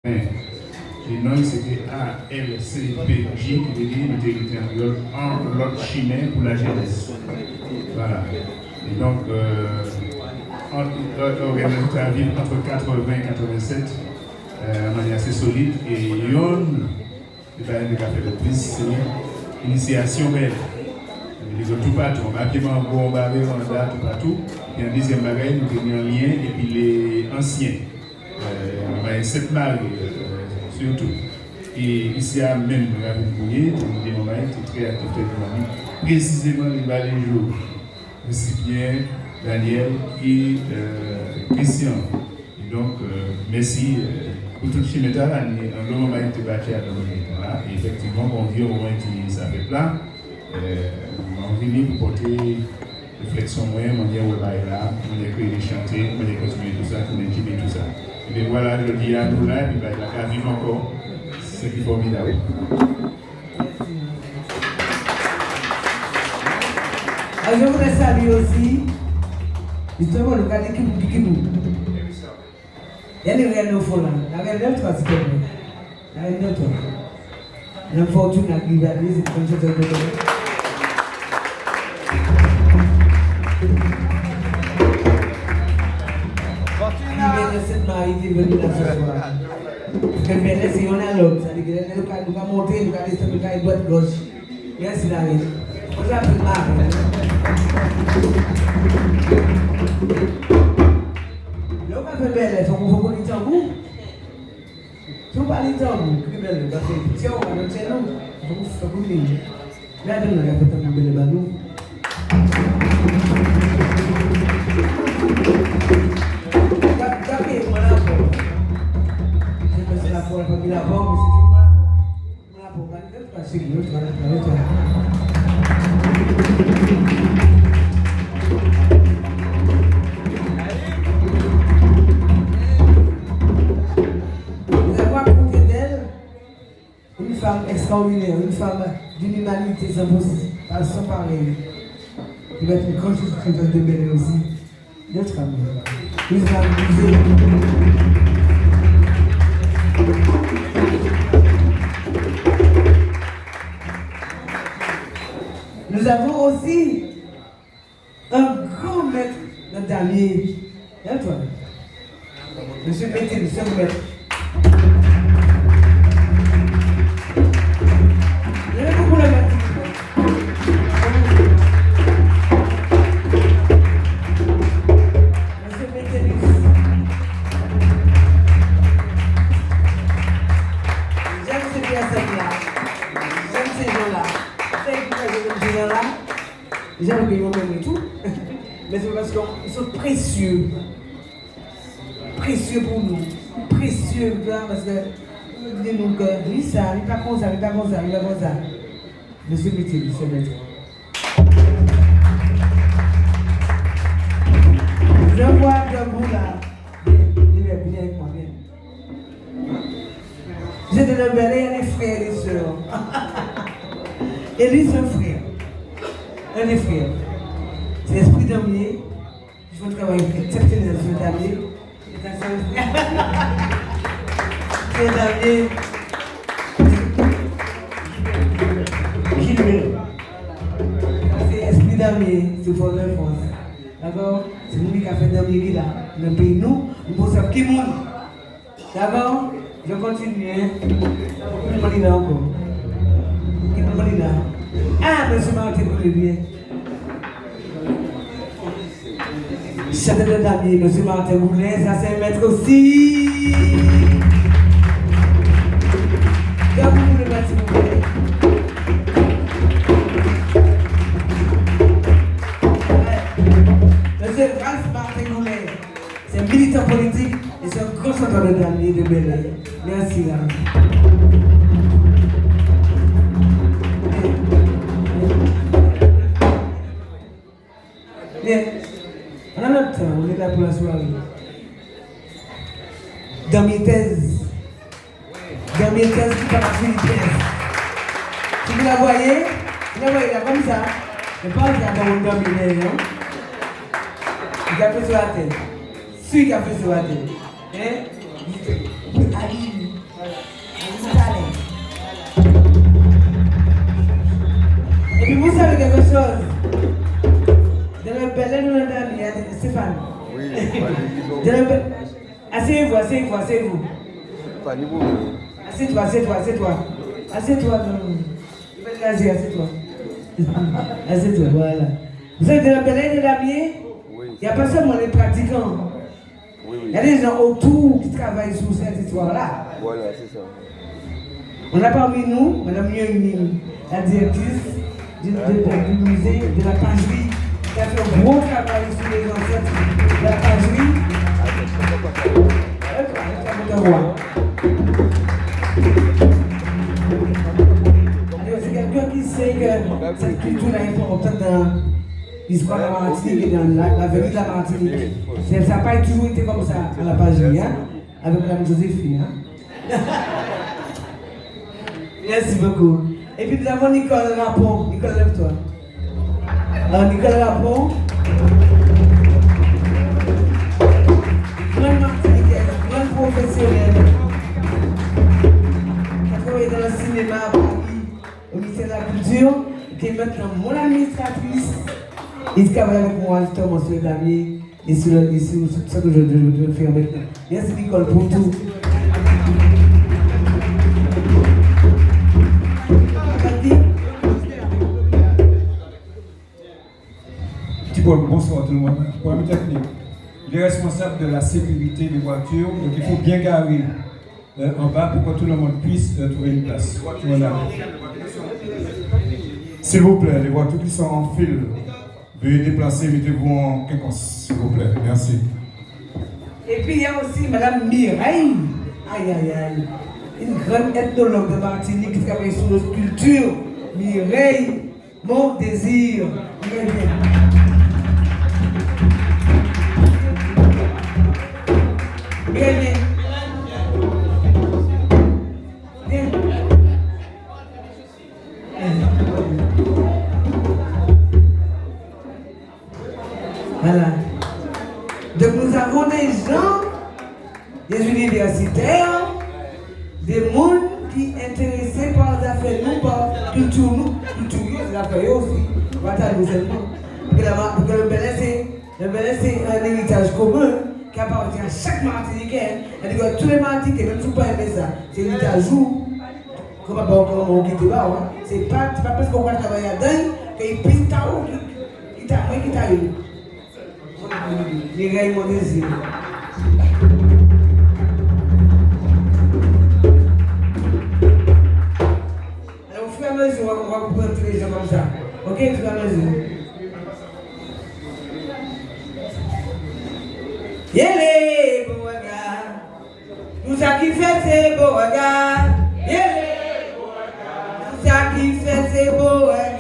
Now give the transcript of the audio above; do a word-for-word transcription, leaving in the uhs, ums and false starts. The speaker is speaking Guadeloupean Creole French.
É non, sé té A L C P J, ki vé di nou té rété an kréyòl, An Lòt Chimen pou Lajénès. Vwala. É donk, euh, an, euh, òganizasyon-tala viv ant katrèven é katrèvensèt, euh, an mannyè asé solid, é yonn dé bagay nou ka fè lè plis, sé inisyasyon bèlè. Nou té toupatou, anba pyé mango, anba véranda, toupatou. É an dézyèm bagay, nou té ni an lyen épi lé ansyen. Euh, anba Sent-Mari, euh, sirtou. É isi-a menm, Ravin Bouyé, té ni dé manmay ki té trè aktif, trè dinamik. Présizéman, lé Baléjo, Sipyen, Daniel, é, euh, Christian. É donk, euh, mèsi, euh, pou tout chimen-tala, ni anlo manmay té batjé adan moman-la. É éfèktivman, Bondjé, o mwen, té sa fèt la. Euh, mwen vini pou pòté réfleksyon mwen, mannyè wè bagay-la, mannyè kréyé dé chanté, mannyè kontinyé tousa, kontinyé tousa. Ében vwala, jòdi-a nou la, épi bagay-la ka viv ankò. Sé ki fòmidab. Alors, je voudrais saluer aussi, justement, le cadre qui vous, qui vous. Il y a les réels au fond là. La réelle de toi, s'il te plaît. La réelle de toi. L'homme fortune a qui va dire, c'est comme ça, c'est comme ça. Fortune, hein. Sent-Mari ki vini la sé swa. Fè bèlè, sé yonn a lòt. Sa di ke lè nou ka, nou ka monté, nou ka désann, nou ka dwat, gòch. Mèsi, Larèn. Ou sa fè mal. Lè ou ka fè bèlè, fòk ou, fòk ou ni tanbou. Si ou pa ni tanbou, ki bèlè, paske pitjé ou pa nan tjè non. Fòk ou, fòk ou ni. Gadé nou ka fè tanbou bèlè ba nou. Gad, gadé mwen la, bon. Sé pa si la, pou la fanmi la, bon, mé sé tou mwen la, bon. Nous avons à côté d'elle une femme extraordinaire, une femme d'une humanité sans, pas sans pareil, qui va être une grande chanteuse de bèlè aussi. Notre amie, Lisa Bouvier. Nous avons aussi un grand maître dans le damier. Hein, toi ? Monsieur Mété, monsieur le maître. Levez-vous pour le maître. Monsieur Mété, j'aime ces personnes-là. J'aime ces gens-là. J'aime ces gens-là. Déjà, nou gen yon menm tou. Mé sé paske ils sont précieux. Précieux pour nous. Précieux, paske yo di nou ke li sa, li pa konsa, li pa konsa, li pa konsa. Monsieur Mété, monsieur Mété. Je vois debout là. Bien, bien, bien avec moi, bien. J'étais dans le bèlè, il y a des frères et des sœurs. Et lui, c'est un frère. Un des frères. C'est Esprit Damier. Ils font un travail exceptionnel sur le damier. C'est un frère. C'est un damier. Gilbert. C'est Esprit Damier, c'est Fort-de-France. D'accord ? Sé moun ki ka fè damier ki la. Nan péyi nou, nou pou sav ki moun. D'abord, je continue, hein. Ki moun ki la ankò ? Ki moun ki la ? Ah, monsieur Martin Boulay, bien. Chanteur de damier, monsieur Martin Boulay, ça c'est un maître aussi. Debout pour le maître Boulay. Ouais. Monsieur Ralph Martin Boulay. C'est un militant politique et c'est un grand chanteur de damier de bèlè. Merci, là. Bien. On a notre temps, on est là pour la soirée. Damietèz. Damietèz ki pa ka fini tèz. Si vous la voyez, vous la voyez là comme ça. Mais pas en train de dormir, non ? Il a fait sur la tête. Celui qui a fait sur la tête. Hein ? Aïe. Stéphane. Oui, Fanny Guillaume. Délabel-, asseyez-vous, asseyez-vous, asseyez-vous. Fanny Guillaume. Assieds-toi, assieds-toi, assieds-toi. Assieds-toi, non. Assieds-toi. Assieds-toi, voilà. Vous êtes de la Belle et de la Mienne ? Oui. Il n'y a pas seulement les pratiquants. Oui, oui. Il y a des gens autour qui travaillent sur cette histoire-là. Voilà, c'est ça. On a parmi nous Madame Young Min, la directrice du, de, de, du musée de la pagerie, qui a fait un gros travail sur les ancêtres de la pagerie. Avec, avec la voix. Alors, c'est quelqu'un qui sait que cette culture-là est importante dans l'histoire de la Martinique et dans la, l'avenir de la Martinique. C'est, ça n'a pas toujours été comme ça à la pagerie, hein, avec Madame Joséphine, hein. Merci beaucoup. Et puis nous avons Nicole Rapon. Nicole, lève-toi. Alors, Nicole Rapon, grande Martiniquaise, grande professionnelle, qui a travaillé dans le cinéma à Paris, au ministère de la Culture, qui est maintenant mon administratrice. Elle travaille avec moi justement sur le clavier. Et c'est le, et c'est ça que je, je, je fais avec. Merci Nicole pour tout. Petit Paul, bonsoir tout le monde. Problème technique. Il est responsable de la sécurité des voitures, donc il faut bien garer euh, en bas pour que tout le monde puisse euh, trouver une place. Voilà. S'il vous plaît, les voitures qui sont en file, veuillez déplacer, mettez-vous en quinconce, s'il vous plaît. Merci. Et puis il y a aussi Madame Mireille, aïe aïe aïe, une grande ethnologue de Martinique qui travaille sur nos cultures, Mireille Mon Désir. Bien, bien. Bien, bien. Bien. Voilà. Donc nous avons des gens, des universitaires, des moun ki entérésé pa zafè nou, pa kilti nou, kilti yo, sé zafè yo osi, pa ta nou selman. Paske la, paske le bèlè sé, le bèlè sé un héritage commun qui appartient à chaque Martiniquais. C'est-à-dire que tous les Martiniquais, même si ou pa enmen sa, sé éritaj ou. Kouman, bon, kouman ou kité ba, wi. Sé pa, sé pa paske ou ka travay adan, ke i plis ta ou, ki, ki ta mwen, ki ta yo. Mireille Mondésir. Alors, au fur et à mesure, on va, on va vous présenter les gens comme ça. Ok, au fur et à mesure. Yélé, bon, regarde. Tout sa ki fèt sé bo rega. Yeah. Tout sa ki fèt sé bo rega.